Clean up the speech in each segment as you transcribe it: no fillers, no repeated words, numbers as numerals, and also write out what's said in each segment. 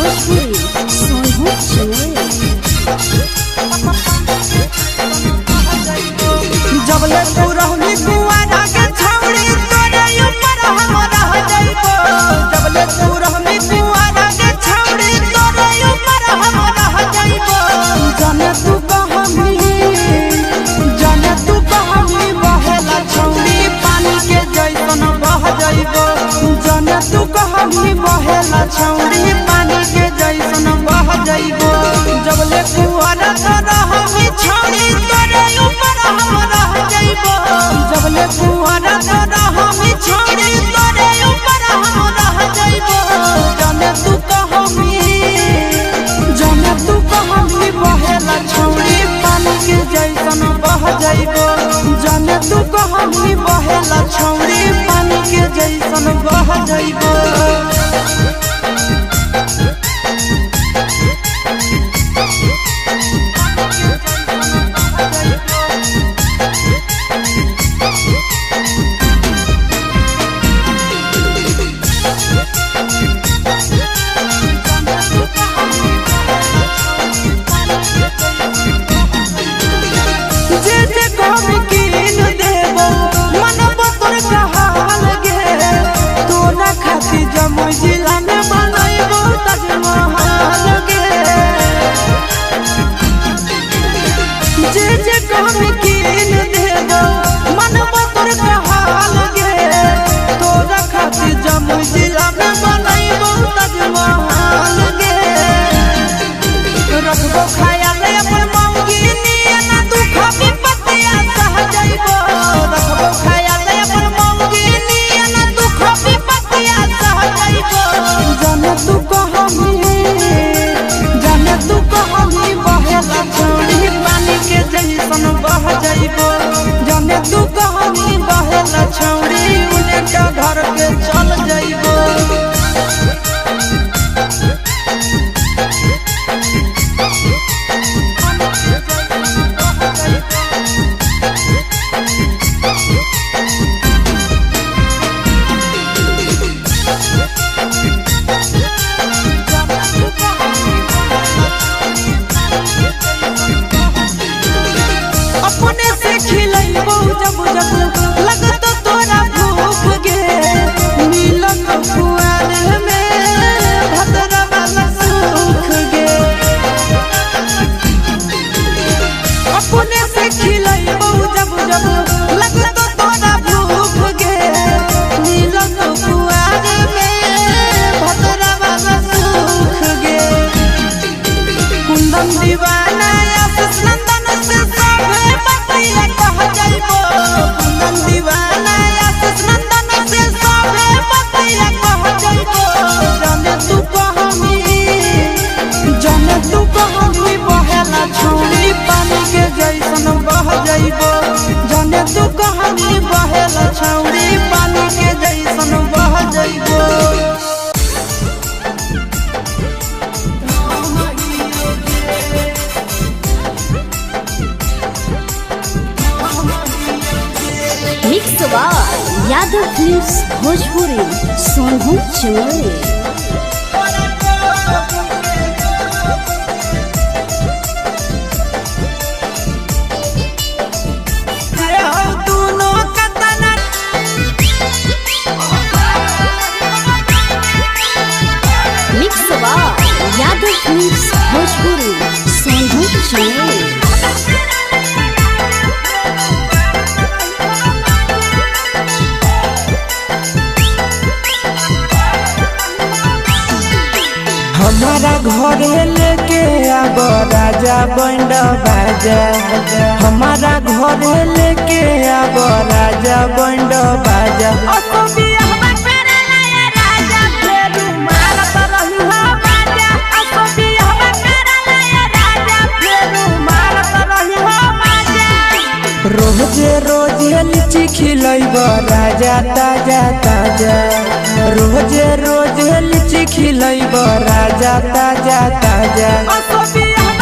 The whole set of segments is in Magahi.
भोजपुरी सोनू चमोली। जबले तू रहली कुआरा के छौड़ी तोरे ऊपर हम रह जइबो। जबले तू रहली कुआरा के छौड़ी तोरे ऊपर हम रह जइबो। जाने तू कहमी, जाने तू कहमी बहेला छौड़ी पानी के जैसन बह जइबो। जाने तू कहमी बहेला छौड़ी पानी के जैसन बह जइबो। जबले कुआरा तो रहली छौड़ी तोरे ऊपर हम रह जइबो। जबले कुआरा तो रहली छौड़ी तोरे ऊपर हम रह जइबो। जाने तू कहमी, जाने तू कहमी बहेला छौड़ी पानी के जैसन बह जइबो। जाने तू कहमी बहेला छौड़ी पानी के जैसन बह जइबो। जे जे कहबी कीन देबो, मनबो तोर कहाल गे। तोरा खातिर जमुई जिला में बनैबो ताजमहल गे। जे जे कहबी कीन देबो, मनबो तोर कहाल गे। तोरा खातिर जमुई जिला में बनैबो ताजमहल गे। रखबो ख्याल अपन मौगी नियन दुख विपत्तिया सह जइबो। रखबो ख्याल अपन मौगी नियन दुख विपत्तिया सह जइबो। जाने तू कहमी, जाने तू कहमी बहेला छौड़ी पानी के जैसन बह जइबो। जाने तू कहमी बहेला छौड़ी उने का घर के चल जइबो। अपने से खिलैबो जब जब लगत तोरा भूख गे। मिलत कुआर में भद्रा वाला सुख गे। अपने से खिलैबो जब जब लगत तोरा भूख गे। मिलत कुआर में भद्रा वाला सुख गे। कुंदन दीवाना आशीष नंदन से सभे बतिया कह जइबो। कुंदन दीवाना आशीष नंदन से सभे बतिया कह जइबो। जाने तू कहमी, जाने तू कहमी बहेला छौड़ी पानी के जैसन बह जइबो। जाने तू कहमी बहेला छौड़ी पानी के जैसन बह जइबो। Mix by Yadav films Bhojpuri Sonu Chamoli. अरे हो दुनो कतना mix by Yadav films Bhojpuri Sonu Chamoli. हमारा घरे लेके आब राजा बैंड बाजा। हमारा घरे लेके आब राजा बैंड बाजा। रोजे रोजे लीची खिलैब राजा ताजा ताजा। रोजे रोजे लीची खिलैब राजा ताजा ताजा। राजा।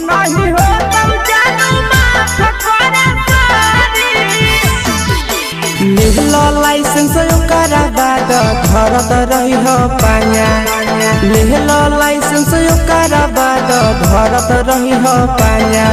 नहीं हो तब जानू माफ करे सारी। लेहलो लाइसेंस ओकरा बाद धरत रही हो पाया। लेहलो लाइसेंस ओकरा बाद धरत रही हो पाया।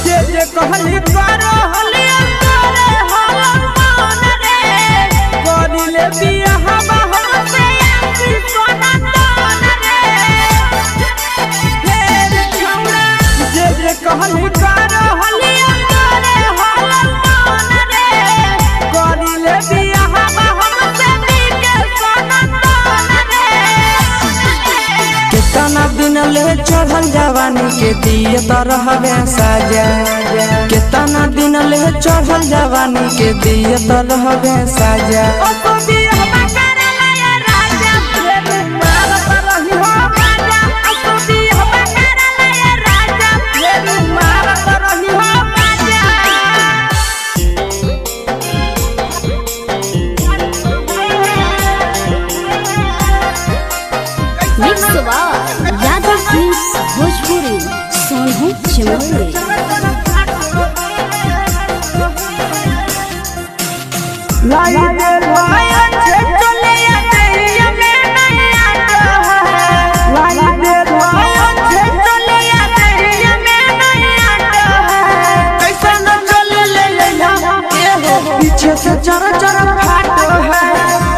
जे जे कहली करो हलिया करे हम मान रे, करिले बियाह हम से आसी सोना दान रे। हे रे छौड़ा जे जे कहली करो हलिया करे हम मान रे, करिले बियाह हम से के सोना दान रे। कितना दिन ले चढ़ल जवानी के दिए तरहबे साजा। कितना दिन ले चढ़ल जवानी के दिए तरहबे साजा। Mix by Yadav films Bhojpuri Sonu Chamoli. लाई दे लाया छे चलिया देहिया में नैया है। लाई दे लाया छे चलिया देहिया में नैया है। कैसा न चले ले लैला पीछे से चर चर फाटो है।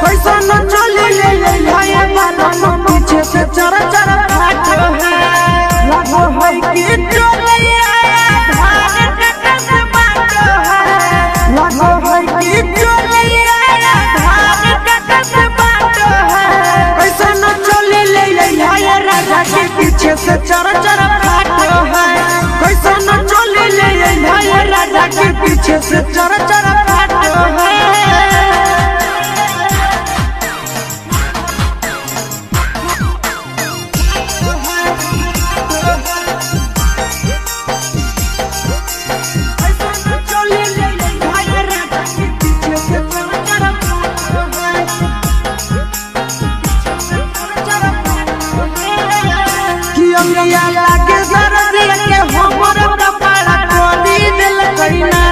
कैसा न चले ले लैला ये बालम पीछे से चर चर फाटो है। लगो है कि चलिया धान कटस बाटो है। लगो है कि चलिया धान कटस बाटो है। कैसा न चले ले लैला ये राजा के पीछे से चर चर फाटो है। कैसा न चले ले लैला ये राजा के पीछे से चर चर फाटो है। कि अंगिया लागे सरदिया के हमर कपाड़ा कोली दिल कइना।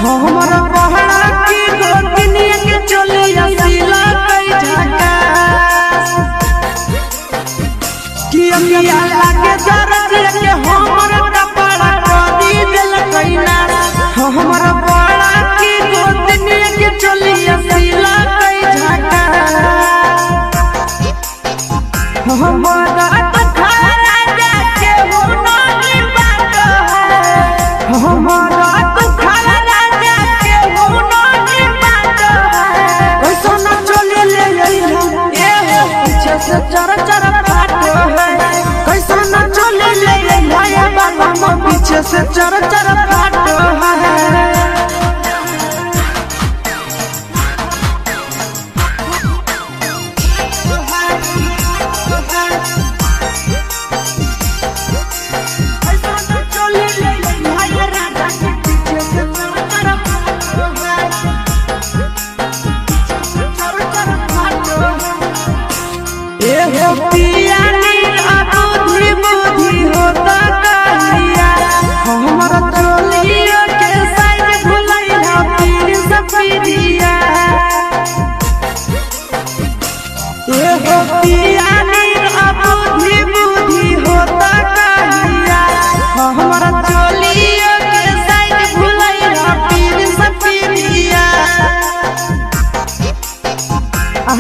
हमर पहड़ा की गोतनिया के चलिया सिला कई झका। कि अंगिया लागे सरदिया के हमर कपाड़ा कोली दिल कइना। हमर पहड़ा की गोतनिया के चलिया सिला कई झका। हमारा तो खाना जाके हो नहीं बात है। हमारा तो खाना जाके हो नहीं बात है। कैसा न चले ले लैला पीछे से चर चर फाटो है। कैसा न चले ले लैला ये बालम पीछे से चर चर फाटो है। ए हो पिया बुद्धि बुद्धि होता कहिया। हमर चोलियो के साइज भुलैया पीर सपीरिया। ए हो पिया बुद्धि बुद्धि होता कहिया। हमर चोलियो के साइज भुलैया पीर सपीरिया।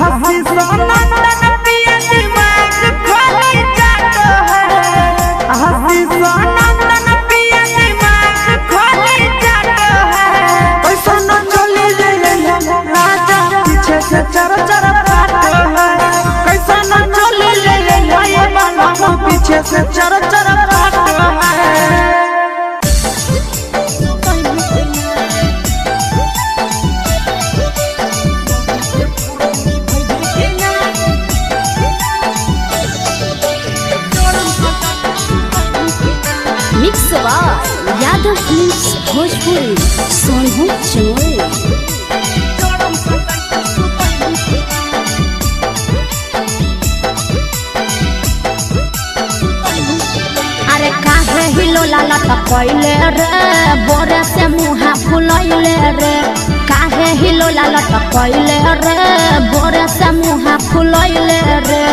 हसी सोनंदन पिया दिमाग खोली जातो है। हसी सोनंदन पिया दिमाग खोली जातो है। कैसा न चले ले लैला राजा पीछे चर फाट है। कैसा न चोली ले ले ये बाला पीछे से चर चर फाट है। Mix by Yadav films Bhojpuri Sonu Chamoli. अरे काहे हिलोला लटकैले रे बोरे से मुहा फुलैले रे। काहे हिलोला लटकैले रे बोरे से मुहा फुलैले रे।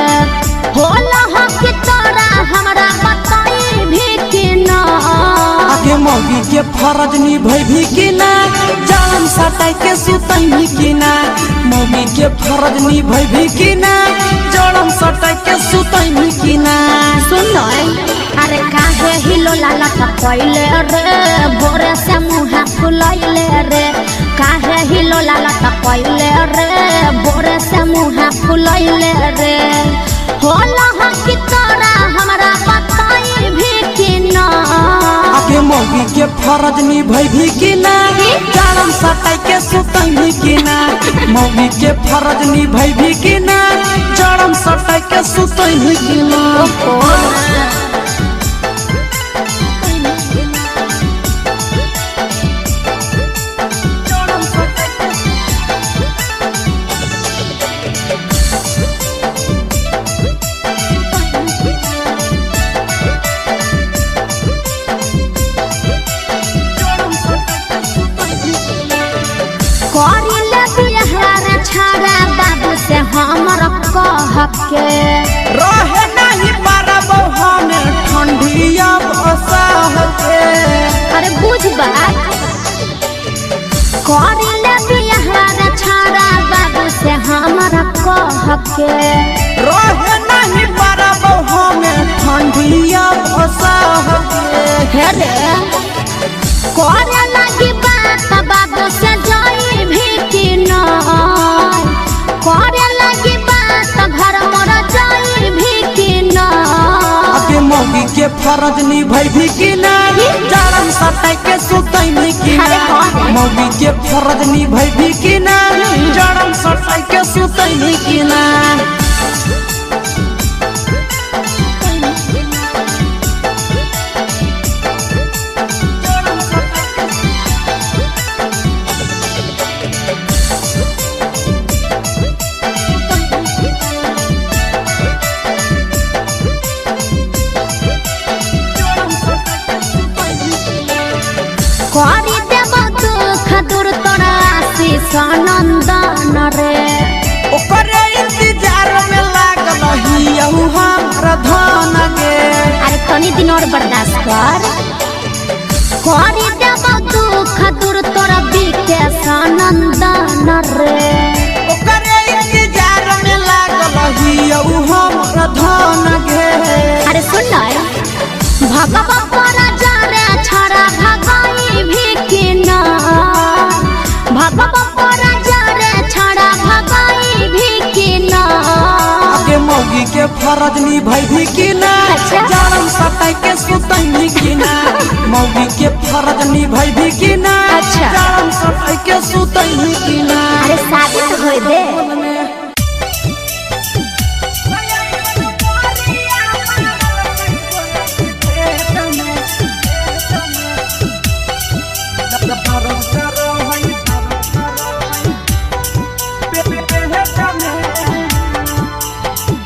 होला हो कि तोरा हमरा बताई भी कि ना। आगे मौगी के फरज निभैभी कि ना, जान सटाई के सुतैभी कि ना। मौगी के फरज निभैभी कि ना, जड़म सटाई के सुतैभी कि ना। सुन अरे काहे हिलोला लटकैले रे बोरे से मुहा फुलैले रे। काहे हिलोला लटकैले रे बोरे से मुहा फुलैले रे। होला हो कि तोरा हमरा बताई भी कि ना। आगे मौगी के फरज निभैभी कि ना, जान सटाई के सुतैभी कि ना। मौगी के फरज निभैभी कि ना, जड़म सटाई के सुतैभी कि ना। करिले बिहार छाड़ा बाबू से हमर कह के। रहे नहीं पारब हमें ठंडिया बसाह के। अरे बुझ बात करिले बिहार छाड़ा बाबू से हमर कह के। रहे नहीं पारब हमें ठंडिया बसाह के। हे रे करे लगी बात बाबू से जाई भी कि ना। करे लगी बात घर मोर जाई भी कि ना। आगे मौगी के फरज निभैभी कि ना, जाड़म सटाई के सुतैभी कि ना। मौगी के फरज निभैभी कि ना, जाड़म सटाई के सुतैभी कि ना। करी देब दुख दूर तोरा आशीष नंदन रे। ओकरे इंतजार में लागल हियौ हमर धन गे। अरे तनी दिन और बर्दाश्त कर। करी देब दुख दूर तोरा विकेश नंदन रे। ओकरे इंतजार में लागल हियौ हमर धन गे। अरे सुन न भगवा पर जा रे छड़ा भगाई भी कि ना। भगवा पर जा रे छड़ा भगाई भी कि ना। आगे मौगी के फरज निभैभी कि ना, जाड़म सटाई के सुतैभी कि ना। मौगी के फरज निभैभी कि ना, जाड़म सटाई के सुतैभी कि ना। अरे साबित होय दे।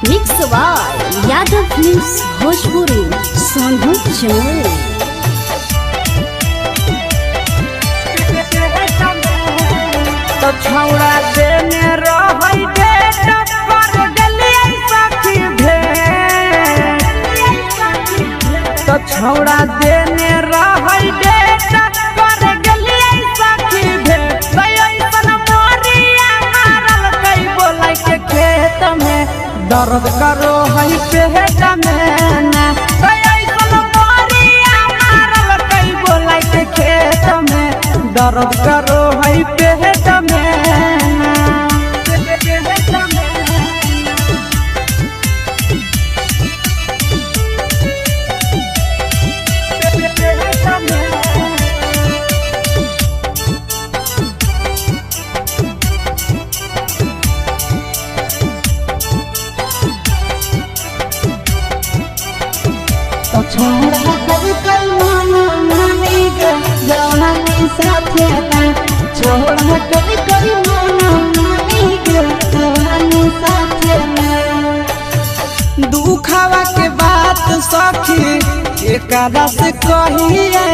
Mix by Yadav films Bhojpuri Sonu Chamoli. तो छौड़ा देने रहै डेट पर गेलियै सखी भेंट। तो छौड़ा देने रहै डेट पर गेलियै सखी भेंट। ऐसन मोरिया मारल कै बोलै के खेत में दर्द करो है पेट में ना। ऐसन मोरिया मारल कै बोलै के खेत में दर्द करो है पेट में ना। छोड़ा कल कल माना मानी गे जवानी साथे ना। छोड़ा कल कल माना मानी गे जवानी साथे ना। दुखावा के बात सखी एकरा से कहिए,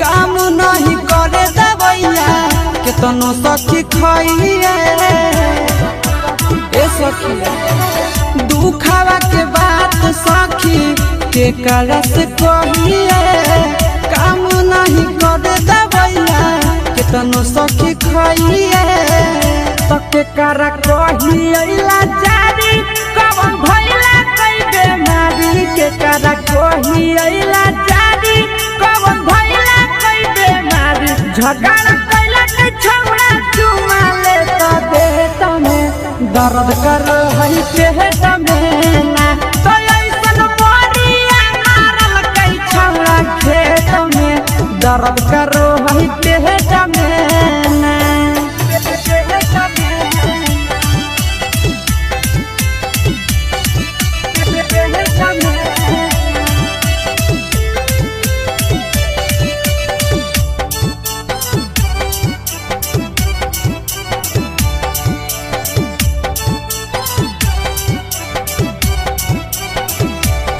काम नहीं करे दवैया केतनो सखी खइए। ए सखी दुखावा के बात सखी केकरा से कहिए, काम नहीं करे दवैया केतनो सखी खइए। तो केकरा कहिए लाचारी कवन भइला कई बेमारी, केकरा कहिए लाचारी कवन भइला कई बेमारी। झगड़ा कैला के छौड़ा चुमा ले त देत में दर्द कर है पेट में ना। तो ऐसन मोरिया मारल कई छौड़ा खेत में दर्द करो है पेट में ना।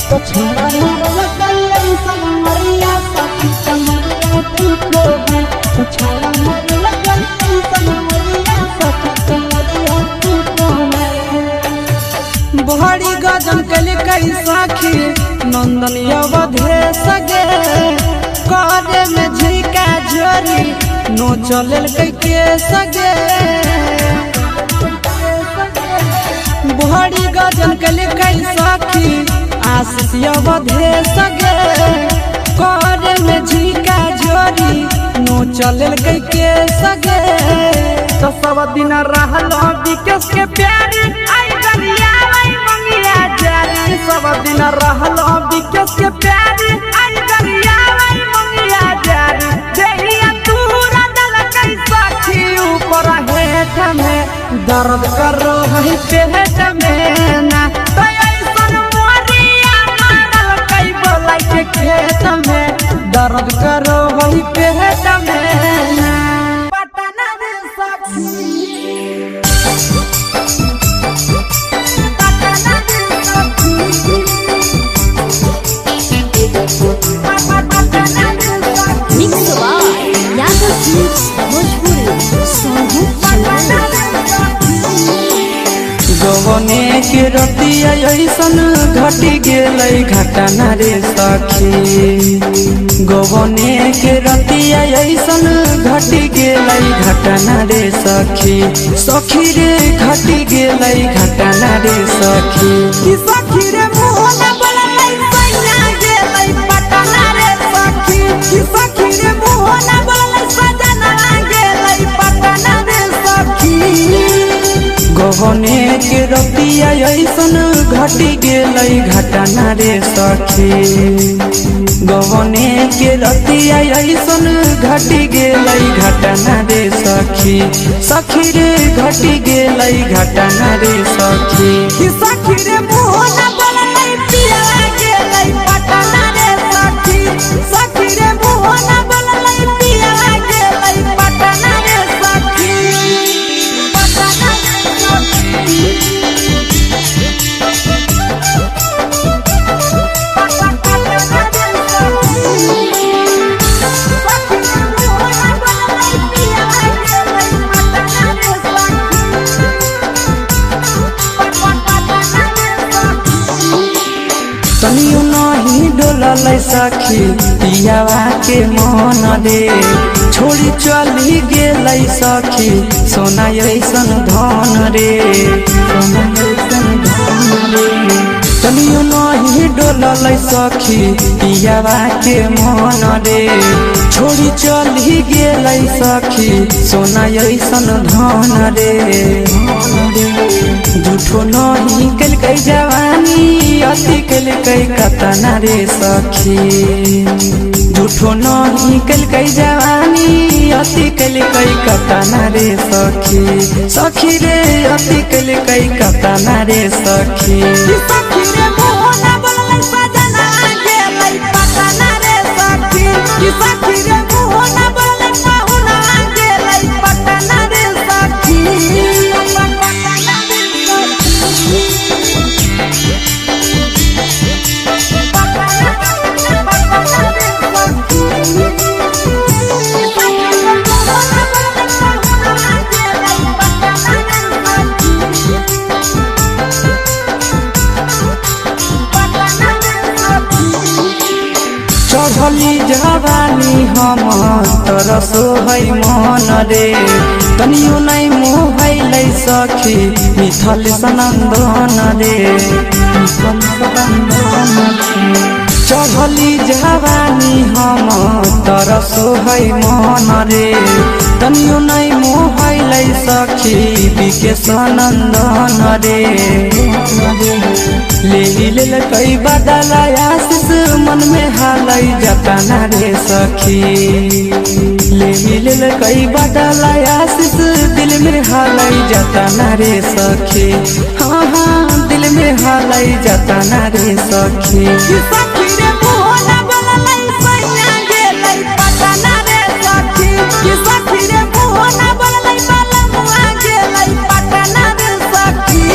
तो छोड़ा मरल कल संवरिया सखी कमरिया तू को है। तो छोड़ा मरल कल संवरिया सखी कमरिया तू को है। बड़ी गजन कल कई सखी नंदन अवधे सगे, करे में झिका झोरी नो चलल कई के सगे। बड़ी गजन कल कई सखी आशीष अवधे सगे, करे में झिका झोरी नो चलल कई के सगे। तो सब दिन रहल विकेश के प्यारी आई गरिया आई मंगिया जारी। सब दिन रहल विकेश के प्यारी आई गरिया आई मंगिया जारी। देहिया तूरा दल कई सखी ऊपर हेठ में दर्द करो है पेट में ना। तो ऐसन मोरिया मारल कई बोलाई के खेत में दर्द करो है पेट में ना। पटना रे सखी पटना रे सखी पटना रे सखी। Mix by Yadav films Bhojpuri Sonu चला। गवने के रतिया ऐसन घटी गेलै घटना रे सखी। गवने के रतिया ऐसन घटी गेलै घटना रे सखी। सखी रे घटी गेलै घटना रे सखी। कि सखी रे मोहन बोललै सैया गेलै पटना रे सखी। कि सखी रे मोहन बोललै सजना गेलै पटना रे सखी। गवने के रतिया ऐसन घटी गेलै घटना रे सखी। गवने के रतिया ऐसन घटी गेलै घटना रे सखी। सखी रे घटी गेलै घटना रे सखी। कि सखी रे मोहन बोललै पिया गेलै पटना रे सखी। सखी रे मोहन बोललै पिया गेलै पटना रे सखी। पटना रे सखी पटना रे सखी। सखी रे मोहन बोललै पिया गेलै पटना रे सखी। पटना रे सखी। तनियो नहीं डोललै सखी पियावा के मन रे, छोड़ी चली गेलै सखी सोना ऐसन धन रे। सोना ऐसन धन रे। तनियो नहीं डोललै सखी पियावा के मन रे, छोड़ी चली गेलै सखी सोना ऐसन धन रे। झूठो नहीं केलकै जवानी अति केलकै कतना रे सखी। झूठो नहीं केलकै जवानी अति केलकै कतना रे सखी। सखी रे अति केलकै कतना रे सखी। सखी रे मोहन बोललै सजना गेलै चढ़ली जवानी हम तरसो है मन रे, तनियो नै मोहैलै सखी मिथल सनन्दन रे। चढ़ली जवानी हम तरसो है मन रे, तनियो नै मोहैलै सखी बिके सनन्दन रे। ले लेलकै बदला आशीष मन में हालै जतना रे सखी। ले लेलकै बदला आशीष दिल में हालै जतना रे सखी। हाँ हाँ दिल में हालै जतना रे सखी। सखी रे मोहना बोललै सैया गेलै पटना रे सखी। कि सखी रे मोहना बोललै बलमुआ गेलै पटना रे सखी।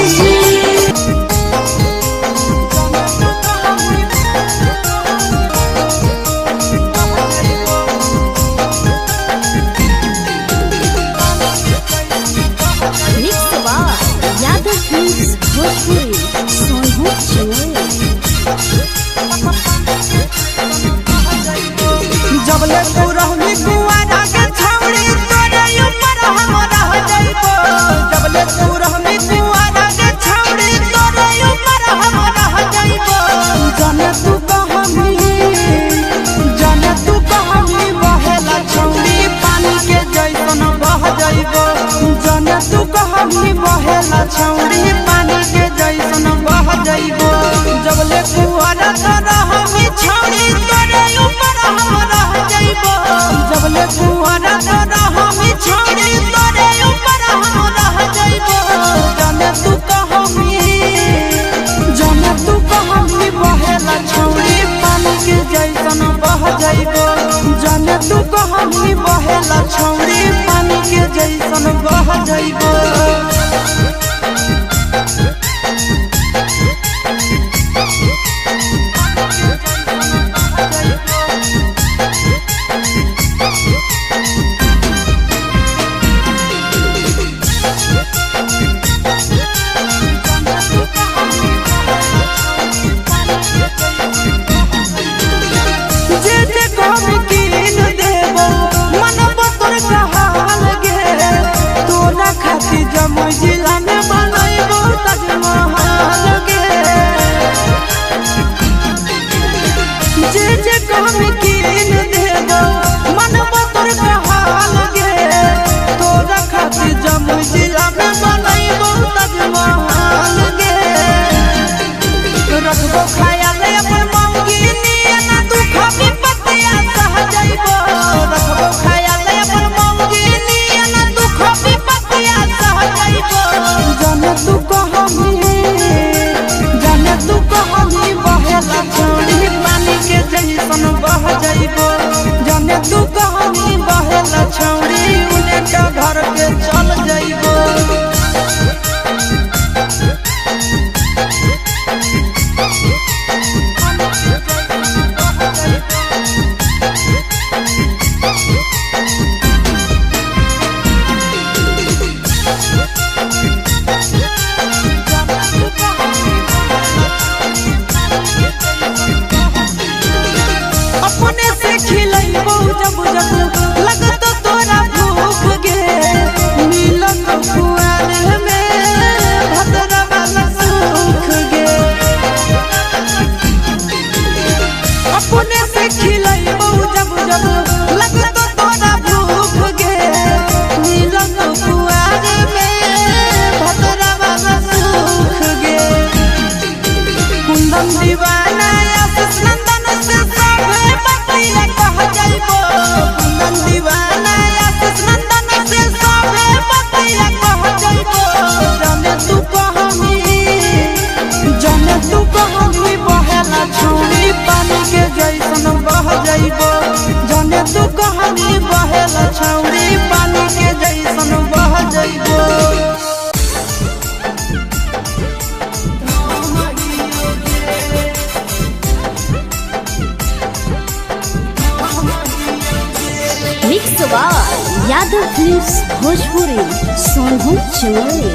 Mix by Yadav films Bhojpuri Sonu Chamoli. जबले तू रहबी कुंवारा के छौड़ी तोरे ऊपर हम रह जइबो। जबले तू रहबी कुंवारा के छौड़ी तोरे ऊपर हम रह जइबो। जाने तू कहमी, जाने तू कहमी बहेला छौड़ी पानी के जैसन बह जइबो। जाने तू कहमी बहेला छौड़ी पानी के जैसन बह जइबो। जबले कुंवारा तो रहबी छौड़ी तोरे ऊपर हम रह जइबो। जबले कुंवारा तो रहबी छौड़ी तोरे ऊपर हम रह जइबो। जाने तू कहमी, जाने तू कहमी बहेला छौड़ी पानी के जैसन बह जइबो। जाने तू कहमी बहेला छौड़ी पानी के जैसन बह जइबो। जे जे कहबी कीन देबो मनबो तोर कहाल गे। तोरा खातिर जमुई जिला में बनैबो ताजमहल गे। जे जे कहबी कीन देबो मनबो तोर कहाल गे। तोरा खातिर जमुई जिला में बनैबो ताजमहल गे। रखबो ख्याल अपन मौगी नियन दुख विपत्तिया सह जइबो। रखबो ख्याल अपन मौगी नियन दुख विपत्तिया सह जइबो। जाने तू कहमी, जाने तू कहमी बहेला छौड़ी पानी के जैसन बह जइबो। जाने तू कहमी बहेला छौड़ी उने के घर के चल जइबो। अपने से खिलैबो जब जब लगत तोरा भूख गे। मिलन कुआर में भद्रा वाला सुख गे। अपने से खिलैबो जब जब लगत तोरा भूख गे। मिलन कुआर में भद्रा वाला सुख गे। कुंदन दीवाना आशीष नंदन से सभे बतिया कह जइबो। कुंदन दीवाना आशीष नंदन से सभे बतिया कह जइबो। जाने तू कहमी, जाने तू कहमी बहेला छौड़ी पानी के जैसन बह जइबो। जाने तू कहमी बहेला छौड़ी पानी के जैसन बह जइबो। Mix by Yadav films Bhojpuri Sonu Chamoli.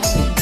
Thank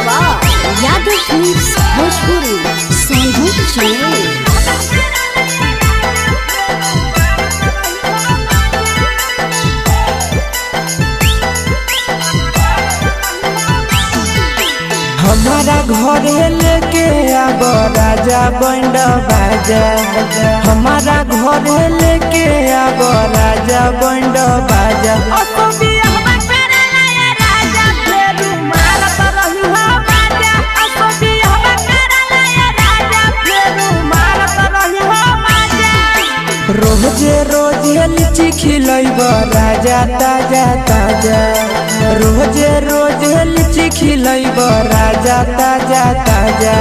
by Yadav films Bhojpuri Sonbhadra Chamoli. हमारा घरे लेके आब राजा बंड बाजा, हमारा घरे लेके आब राजा बंड बाजा। रोजे रोजे लीची खिलैब राजा ताजा ताजा, रोजे रोजे लीची खिलैब राजा ताजा ताजा।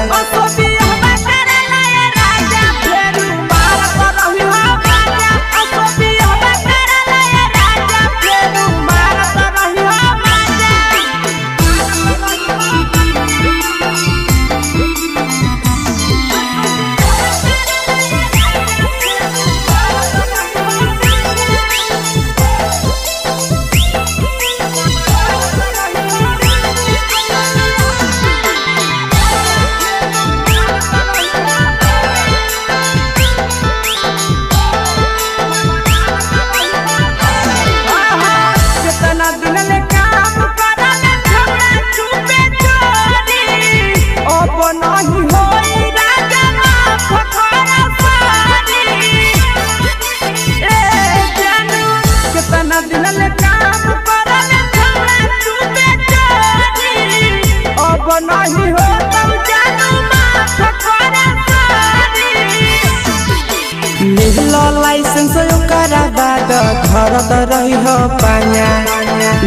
लेहलो लाइसेंस ओकरा बाद धरत रही हो पाया,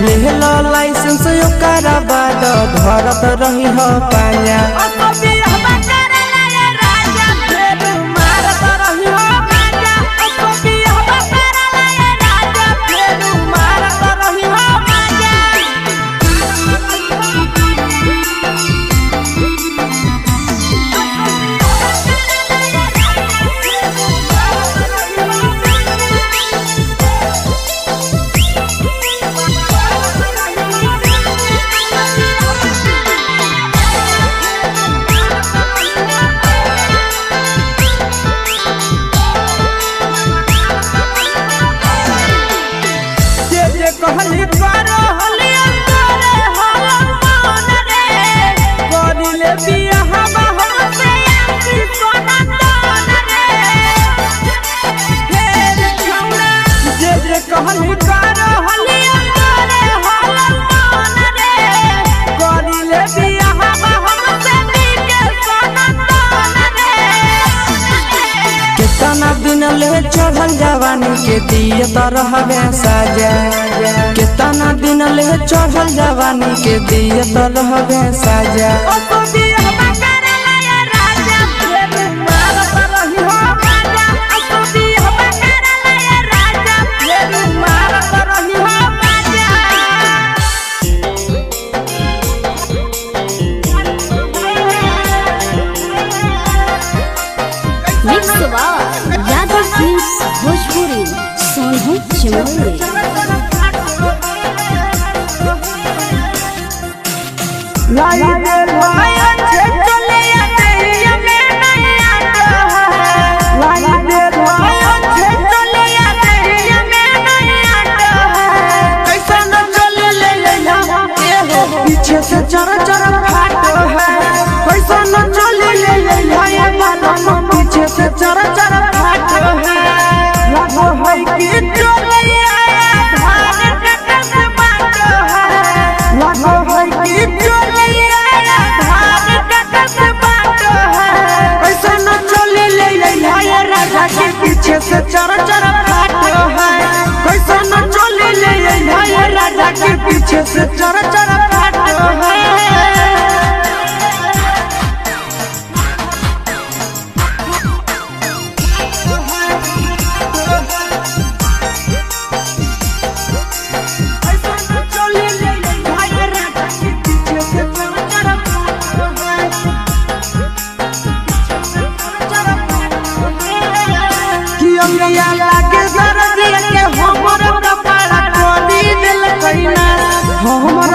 लेहलो लाइसेंस ओकरा बाद धरत रही हो पाया। केतना दिन ले चढ़ल जवानी के दिए तरहबे साजा, केतना दिन ले चढ़ल जवानी के दिए तरहबे साजा। Mix by Yadav films Bhojpuri Sonbhadra Chamoli. पीछे से चर चर फाटो है, कैसा न चले ले ले ले बालम, पीछे से चर चर फाटो है। लगो है कि चले आया धान कटस बाटो है, लगो है कि चले आया धान कटस बाटो है। कैसा न चले ले ले ले राजा के पीछे से चर चर फाटो है, कैसा न चले ले ले ले राजा के पीछे से चर चर फाटो है। लागे दर्द के हमर कपाड़ा कोली दिल कइना, हमर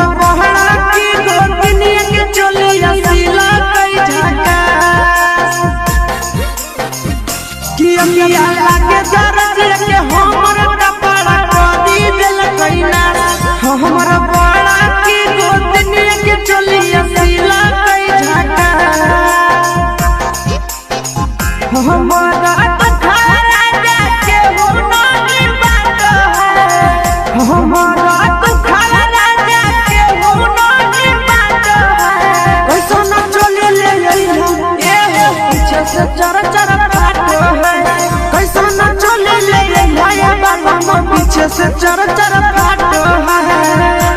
से चर चर फाटो है। कैसा न चले ले नया बाबा म पीछे से चर चर फाटो है।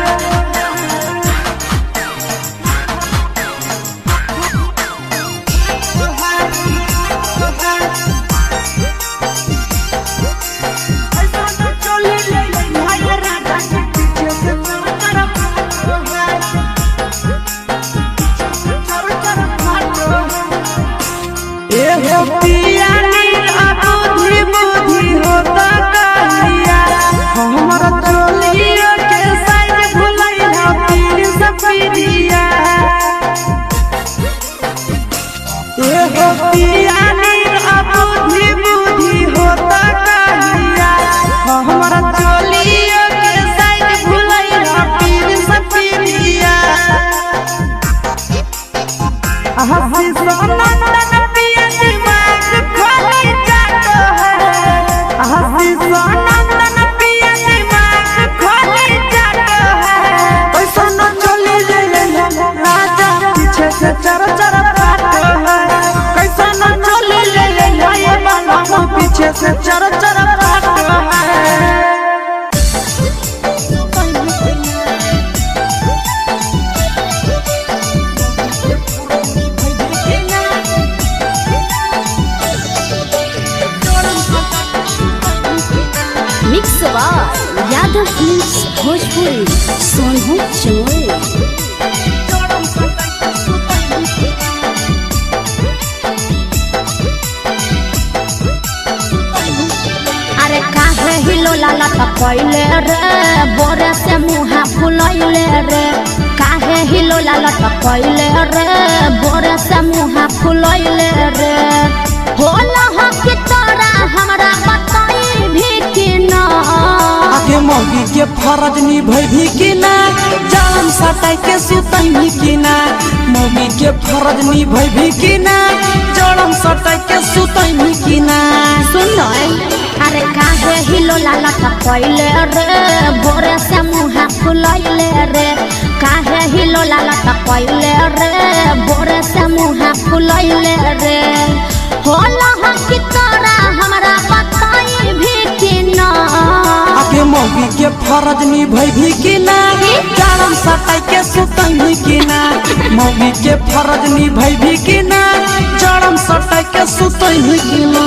चर चर फाटो है। कैसा न चले ले नया बाबा पीछे से चर चर फाटो है। Mix by Yadav films Bhojpuri Sonu Chamoli. अरे काहे हिलोला लटकैले रे बोरे से मुहा फुलैले रे। काहे हिलोला लटकैले रे बोरे से मुहा फुलैले रे। होला हो कि तोरा हमरा बताई भी कि ना। आगे मौगी के फरज निभैभी कि ना, जान सटाई के सुतैभी कि ना। मौगी के फरज निभैभी कि ना, जान सटाई के सुतैभी कि ना। सुन अरे काहे हिलोला लटकैले रे बोरे से मुहा फुलैले रे। काहे हिलोला लटकैले रे बोरे से मुहा फुलैले रे। होला हो कि तोरा हमरा बताई भी कि ना। आगे मौगी के फरज निभैभी कि ना, जान सटाई के सुतैभी कि ना। मौगी के फरज निभैभी कि ना, जान सटाई के सुतैभी कि ना।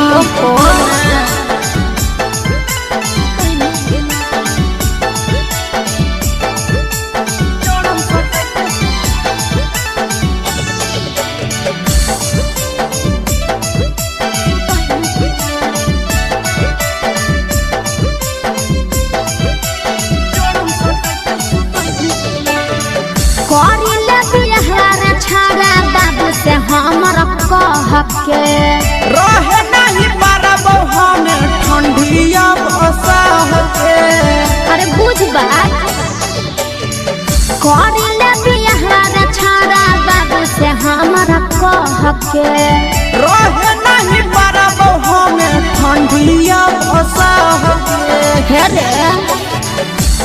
हमर कह के रहे नहीं पारब हमें ठंडिया बसाह के। अरे बुझ बात करिले बियाह रे छाड़ा बाबू से हमर कह के। रहे नहीं पारब हमें ठंडिया बसाह के। हे रे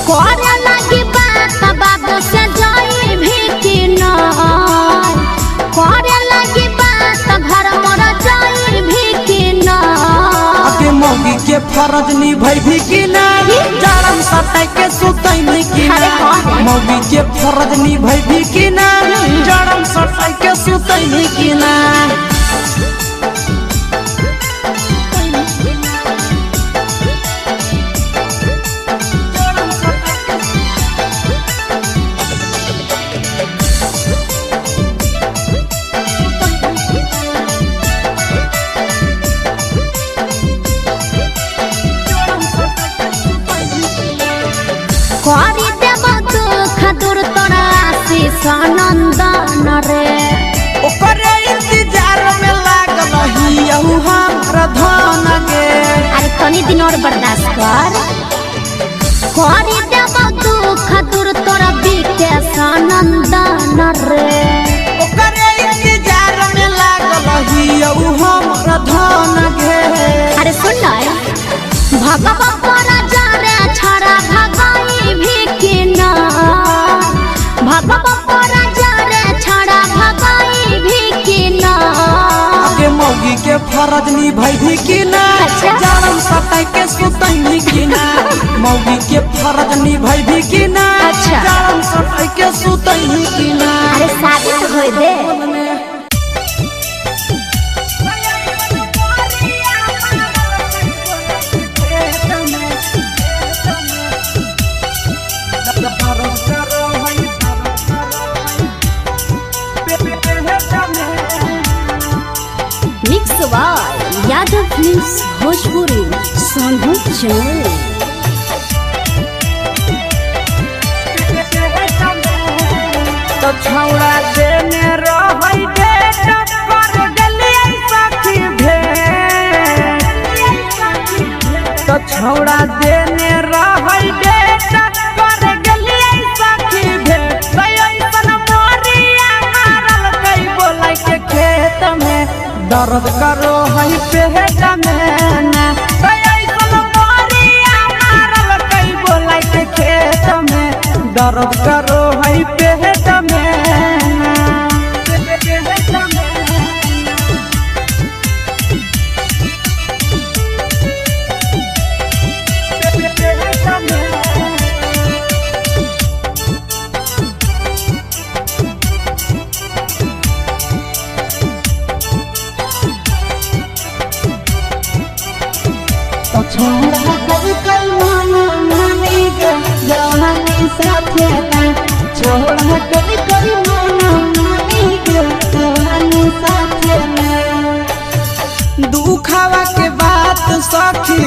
करे लगी बात बाबू से जाई भी कि ना। करे लगी बात घर मोर जाई भी कि ना। आगे मौगी के फरज निभैभी कि ना, जान सटाई के सुतैभी कि ना। मौगी के फरज निभैभी कि ना, जान सटाई के सुतैभी कि ना। करी देब दुख दूर तोरा आशीष नंदन रे। ओकरे इंतजार में लागल हियहु हमरा धन गे। अरे तनी दिन और बर्दाश्त कर। करी देब दुख दूर तोरा विकेश नंदन रे। ओकरे इंतजार में लागल हियहु हमरा धन गे। अरे सुन न भगवा पर जा रे छड़ा भगाई भी कि ना। भगवा पर जा के फरज निभैभी कि ना? अच्छा। जारम सताई के सुतैनी कि ना? मौगी के फरज निभैभी कि ना? अच्छा। जारम सताई के सुतैनी कि ना? अरे शादी तो होए दे। Mix by Yadav films Bhojpuri Sonu Chamoli. तो छौड़ा देने रहै डेट कर गेलियै सखी भेंट। तो छौड़ा देने रहै डेट कर गेलियै सखी भेंट। तो ऐसन मोरिया मारल कै बोलै के खेत में दर्द करो है पेट में ना। तो ऐसन मोरिया मारल कै बोलै के खेत में दर्द करो है पेट में ना। तो छोड़ा कब कल माना मानी गे जवानी साथे ना। छोड़ा कब कल माना मानी गे जवानी साथे ना। दुखावा के बात सखी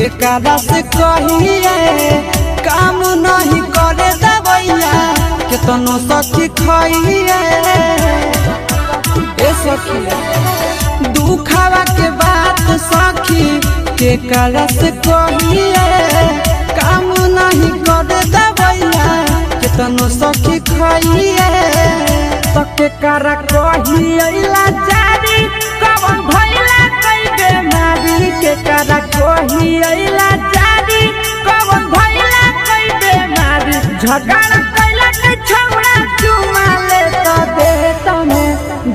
एकरा से कहिए, काम नहीं करे दवैया केतनो सखी खइए। ए सखी दुखावा के बात सखी केकरा से कहिए, काम नहीं करे दवैया केतनो सखी खइए। तो केकरा कहिए लाचारी कवन भइला कई बेमारी। केकरा कहिए लाचारी कवन भइला कई बेमारी। झगड़ा कैला के छौड़ा चुमा ले तो देत में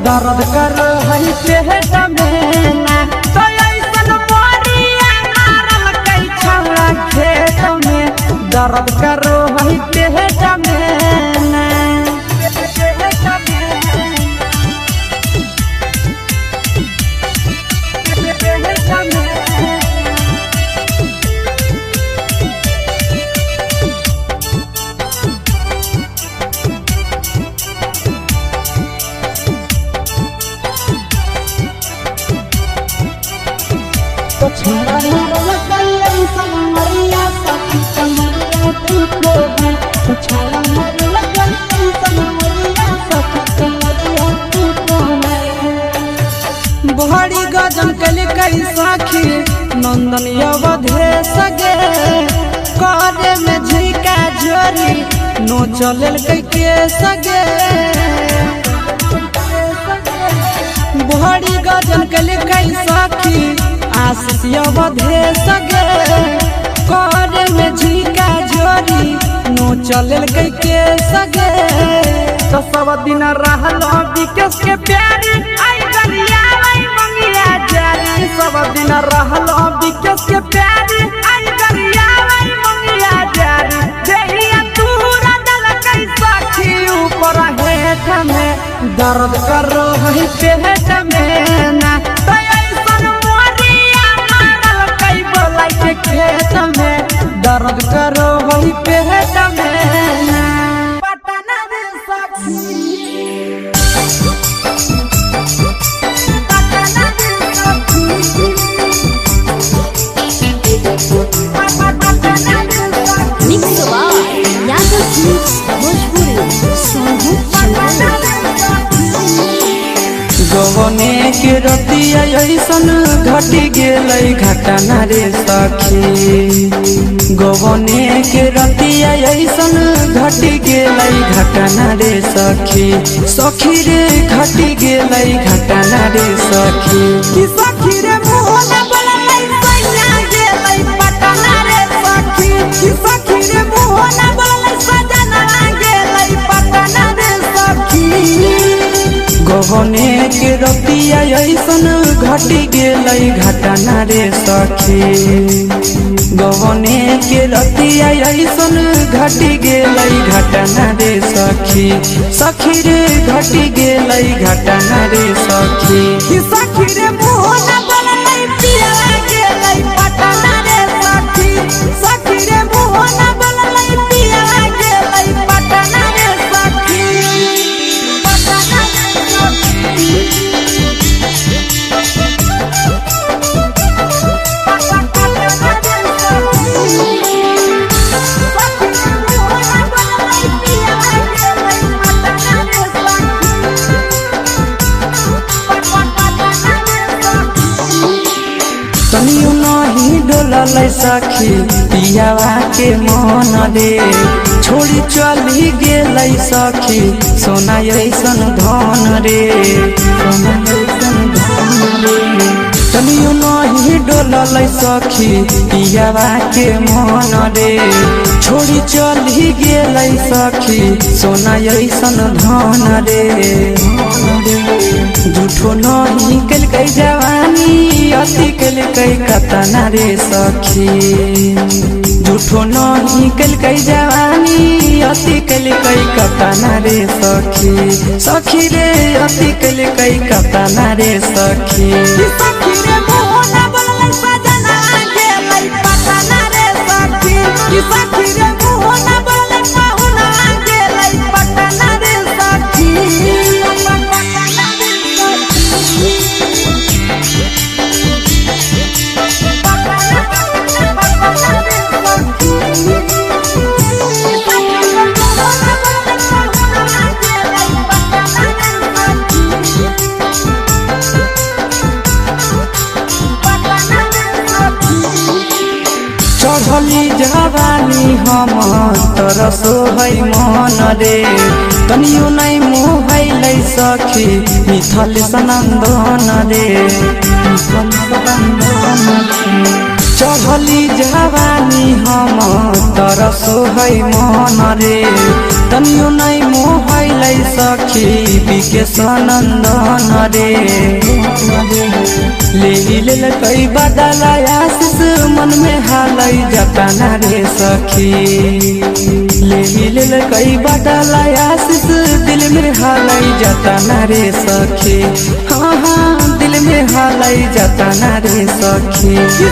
दर्द करो है पेट में ना। तो ऐसन मोरिया मारल कै छौड़ा खेत में दर्द करो है पेट में ना। तो छोड़ा मारल कल ऐसन मरिया सखी कमरिया तू को है। तो छोड़ा मारल कल ऐसन मरिया सखी कमरिया तू को है। बड़ी गजन कल कई सखी नंदन अवधे सगे, करे में झिका झोरी नो चलल कई के सगे। बड़ी गजन कल कई सखी आशीष अवधे सगे, करे में झिका झोरी नो चलल कई के सगे। तो सब दिन रहल विकेश के प्यारी आई गरिया आई मंगिया जारी। सब दिन रहल विकेश के प्यारी आई गरिया आई मंगिया जारी। देहिया तूरा दल कै सखी ऊपर हेठ में दर्द करो है पेट में ना। तो ऐसन मोरिया मारल कै बोलै के खेत में दर्द करो है पेट में ना। पटना रे सखी mix by Yadav films Bhojpuri Sonu Chamoli. गवने के रतिया ऐसन घटी गेलै घटना रे सखी। गवने के रतिया ऐसन घटी गेलै घटना रे सखी। सखी रे घटी गेलै घटना रे सखी। कि सखी रे मोहन बोललै सैया गेलै पटना रे सखी। कि सखी रे मोहन बोललै सजना गेलै पटना रे सखी। गवने गवने के रतिया ऐसन घटी गेलै घटना रे सखी। गवने के रतिया ऐसन घटी गेलै घटना रे सखी। सखी रे घटी गेलै घटना रे सखी। कि सखी रे मुँह न बोललै पिया गेलै पटना रे सखी। सखी रे मुँह न बोललै पिया गेलै पटना रे सखी। पटना रे सखी। पटना रे सखी। सखी रे मुँह न बोललै पिया गेलै पटना रे सखी। तनियो नहीं डोललै सखी पियावा के मन रे, छोड़ी चली गेलै सखी सोना ऐसन धन रे। सोना ऐसन धन रे। तनियो नहीं डोललै सखी पियावा के मन रे, छोड़ी चली गेलै सखी सोना ऐसन धन रे। झूठो नहीं केलकै जवानी अति केलकै कतना रे सखी। झूठो नहीं केलकै जवानी अति केलकै कतना रे सखी। सखी रे अति केलकै कतना रे सखी। कि सखी रे मुँह न बोललै सजना गेलै पटना रे सखी। कि सखी रे मुँह न बोललै पाहुना गेलै पटना रे सखी। पटना रे सखी। पटना रे सखी। सखी रे मुँह न बोललै पाहुना गेलै पटना रे सखी। पटना रे सखी। चढ़ली जवानी हम तरसो है मन रे, तनियो नहीं मोहैलै सखी मिथल सनंदन रे। मिथल सनंदन रे। चढ़ली जवानी हम तरसो है मन रे, तनियो नहीं मोहैलै सखी बिके सनंदन रे। ले लेलकै बदला आशीष मन में हालै जतना रे सखी। ले लेलकै बदला आशीष दिल में हालै जतना रे सखी। हाँ हाँ दिल में हालै जतना रे सखी। कि